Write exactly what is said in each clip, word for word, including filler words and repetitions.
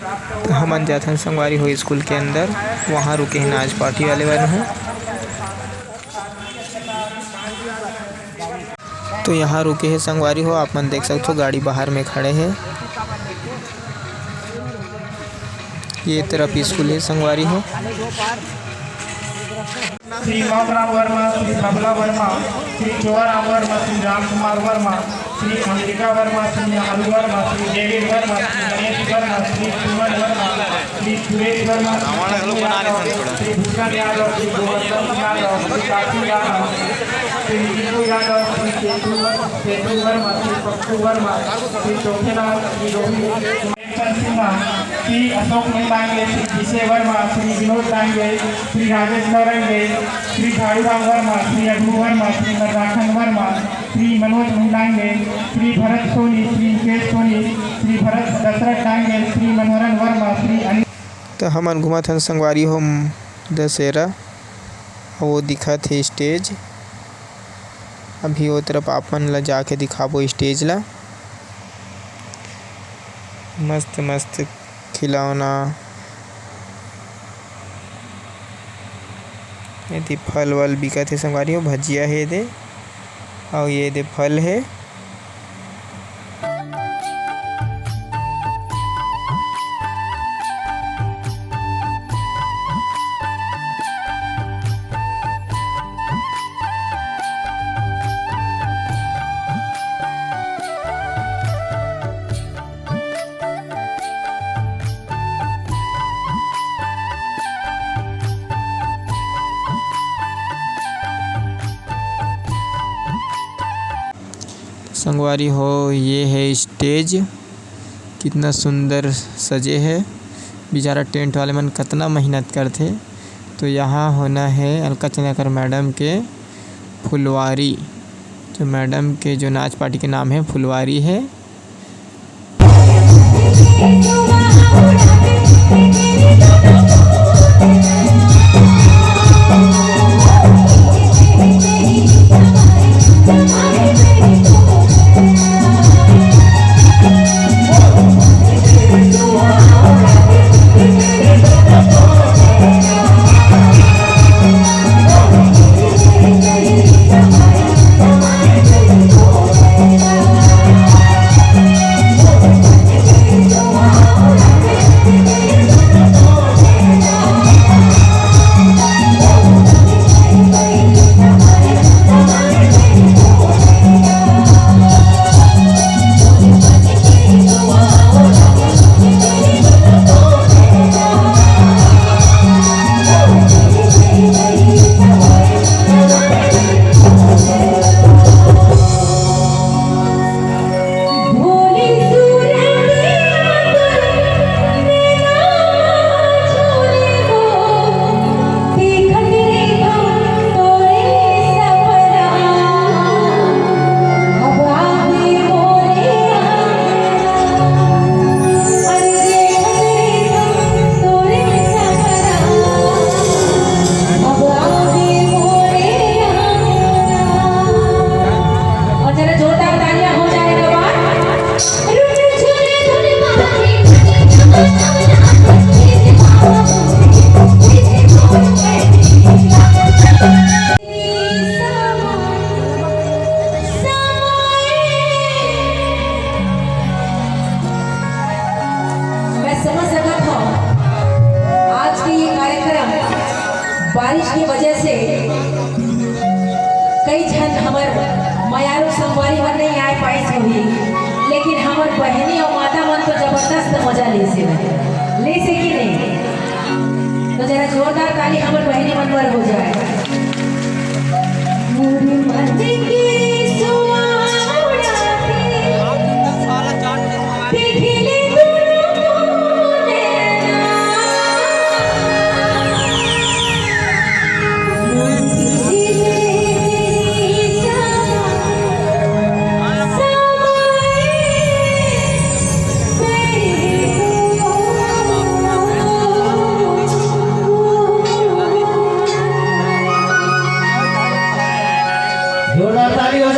तो हमन जाथन संगवारी हो स्कूल के अंदर, वहाँ रुके हैं नाच पार्टी वाले मन ह। तो यहाँ रुके हैं संगवारी हो, आप मन देख सकते हो गाड़ी बाहर में खड़े हैं। ये तरफ स्कूल है संगवारी हो। श्री मोहनराम वर्मा, श्री धबला वर्मा, श्री चोराराम वर्मा, श्री रामकुमार वर्मा, श्री अमेरिका वर्मा, श्री नारू वर्मा, श्री डेविड वर्मा, श्री गणेश वर्मा, श्री सुमन वर्मा, श्री सुरेश वर्मा, श्री रावण घलो बना ले संतुलन। श्री भूषण यादव, श्री गोवर्धन यादव, श्री काशी यादव, श्री नीतू यादव, श्री चेतू, चेतू वर्मा, श्री पप्पू वर्मा, श्री चोखेलाल, श्री रोहित, श्री सिन्हा, श्री अशोक मणि डांगे, श्री जीसे वर्मा, श्री विनोद डांगे, श्री राजेश नौरंगे, श्री झाड़ूराम वर्मा, श्री अग्नू वर्मा, श्री मर्राखन वर्मा, श्री मनोज मणि डांगे, श्री भरत सोनी, श्री मुकेश सोनी, श्री भरत दशरथ डांगे, श्री मनोहरन वर्मा, श्री अनिल। तो हमन घूमत हन संगवारी हो दशहरा, वो दिखत हे स्टेज। अभी वो तरफ आप मन ला जाके दिखाबो स्टेज ला। मस्त मस्त खिलौना, एती फल वल बिकत हे संगवारी हो, भजिया हे दे, अउ ये दे फल हे। संगवारी हो, ये है स्टेज, कितना सुंदर सजे है। बेचारा टेंट वाले मन कतना मेहनत करथे। तो यहाँ होना है अलका चंद्राकर मैडम के फुलवारी, तो मैडम के जो नाच पार्टी के नाम है फुलवारी है। और जरा जोरदार तालियां हो जाए एक बार। मैं समझ सकत हूँ, आज के ये कार्यक्रम बारिश की वजह से कई झन हमर मयारू संगवारी मन नहीं आए पाइस होही, लेकिन हमर बहिनी और माता मन तो जबरदस्त मजा ले से, ले से कि नहीं? तो जरा जोरदार ताली हमर बहिनी मन बर हो जाए। मोर मन के सुआ उड़ाथे, देखले दुनो नैना। जोरदार ताली हो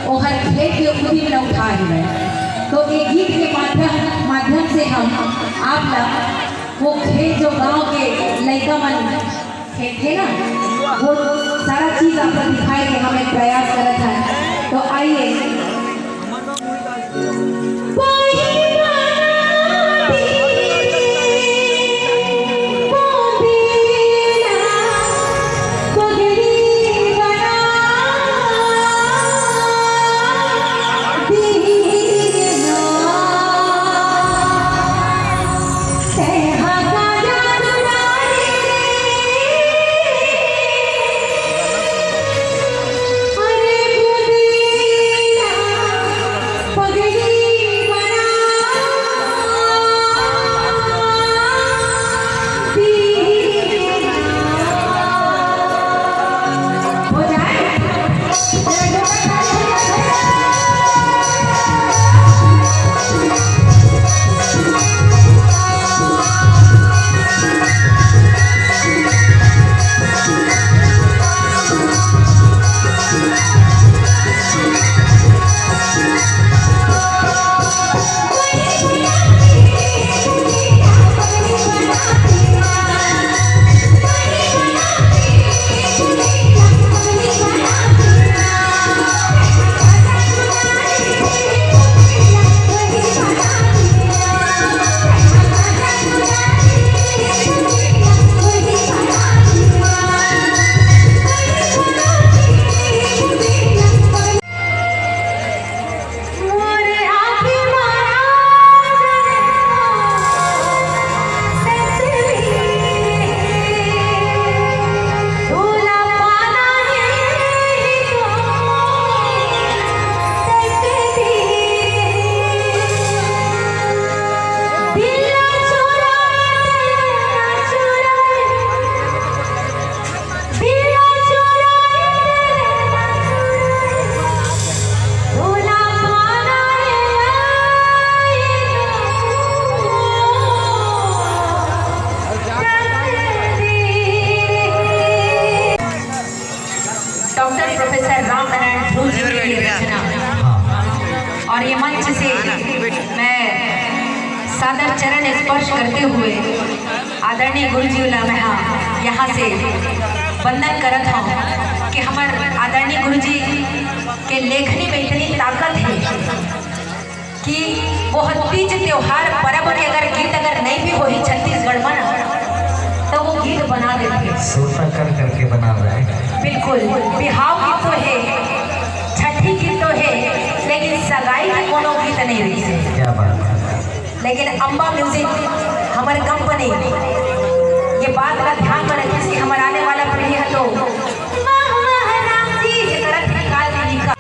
ओहर खेल के उदिम ल उठा हवय। तो ये गीत के माध्यम, माध्यम से हम आप ला वो खेल, जो गांव के लइका मन खेलथे ना, वो सारा चीज आप ला दिखाए के हम एक प्रयास करत हन। तो आइए। डॉक्टर प्रोफेसर राम नारायण ध्रुव जी की ये रचना, और ये मंच से मैं सादर चरण स्पर्श करते हुए आदरणीय गुरुजी ला मैं, हाँ, यहाँ से वंदन करत हूँ कि हमारे आदरणीय गुरुजी के लेखनी में इतनी ताकत है कि वो हर तीज त्योहार परब के अगर गीत अगर नहीं भी होही छत्तीसगढ़ में ना, तो वो गीत बना देथे। श्रोता कर करके बना रहे हैं। बिल्कुल, बिहाव गीत तो है, छठी गीत तो है, लेकिन सगाई के कोनो गीत नहीं रही है। क्या बात है। लेकिन अम्बा म्यूजिक हमर कंपनी ये बात का ध्यान में रखिस कि हमर आने वाला पीढ़ी है तो वाह, वाह, राम जी, ये तरह की काल देवी का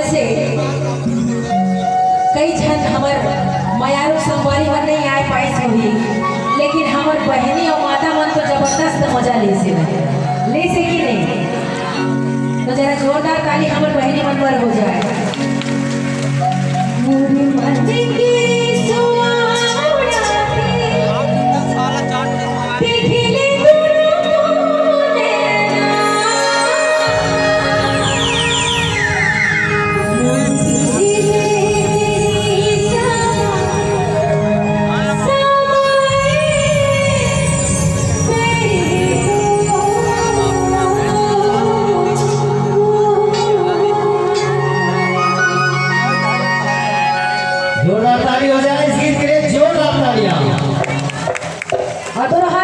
से कई झन हमर मयारू संगवारी मन नहीं आए पाइस होही, लेकिन हमर बहिनी अउ माता मन तो जबरदस्त मजा लेसे, लेसे कि नहीं? तो जरा जोरदार ताली हमर बहिनी मन बर हो जाए। मोर मन के सुहावना के देखले दुनो नैना। जोरदार ताली हो जाए इस गीत के लिए, जोरदार तालियां। और दोनों हाथ